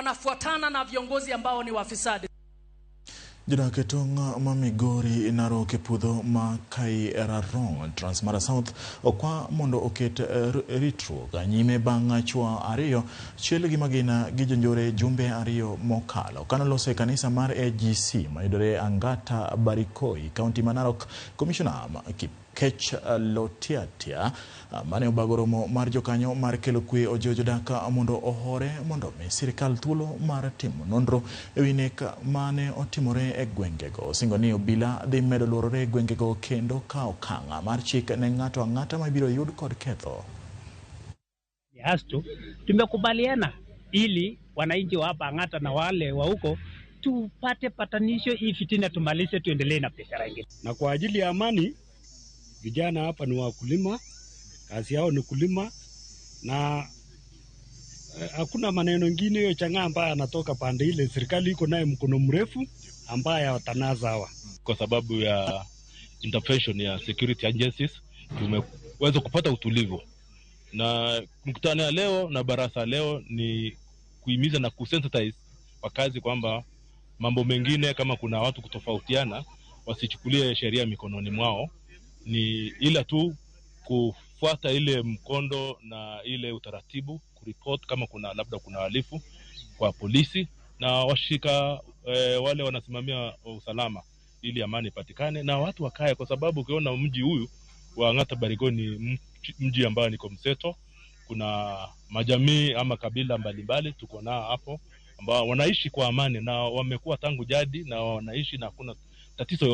Wanafuatana na viongozi ambao ni wafisadi. Jodak e tong' ma Migori, Narok e puodho ma Kairarong, Transmara South okwa mondo oket ritruok nyime bang' chwo ariyo chiel gi magina gi jonjore jumbe ariyo mokalo. Kanoloso e kanisa mar AGC mayudore Angata Barikoi, kaunti ma Narok, Komishona Kipkech Lotiatia mane obago romo mar jokanyo mar kelo kwe ojiwo jodak mondo ohore mondo mi sirikal thuolo mar timo nonro ewi nek mane otimore e gwengego. Osingo ni obila dhi medo luorore e gwengego kendo kawo okang' mar chik ne ng'ato ang'ata ma ibiro yud kod ketho. Asto tumekubaliana ili wananchi wa hapa Ang'ata na wale wa huko tupate patanisho, hii fitina tumalize, tuendelee na biashara ingine. Na kwa ajili ya amani, vijana hapa ni wakulima, kazi yao ni kulima na hakuna maneno ingine hiyo chang'aa ambaye anatoka pande ile. Serikali iko naye mkono mrefu ambaye watanaza hawa. Kwa sababu ya intervention ya security agencies tumeweza kupata utulivu, na mkutano ya leo na barasa leo ni kuhimiza na kusensitize wakazi kwamba mambo mengine kama kuna watu kutofautiana wasichukulie sheria mikononi mwao, ni ila tu kufuata ile mkondo na ile utaratibu, kuripot kama kuna labda kuna halifu kwa polisi na washika wale wanasimamia usalama ili amani ipatikane na watu wakae, kwa sababu ukiona mji huyu wa Ang'ata Barikoi ni mji ambao niko mseto, kuna majamii ama kabila mbalimbali tuko nao hapo ambao wanaishi kwa amani na wamekuwa tangu jadi na wanaishi na hakuna tatizo yote.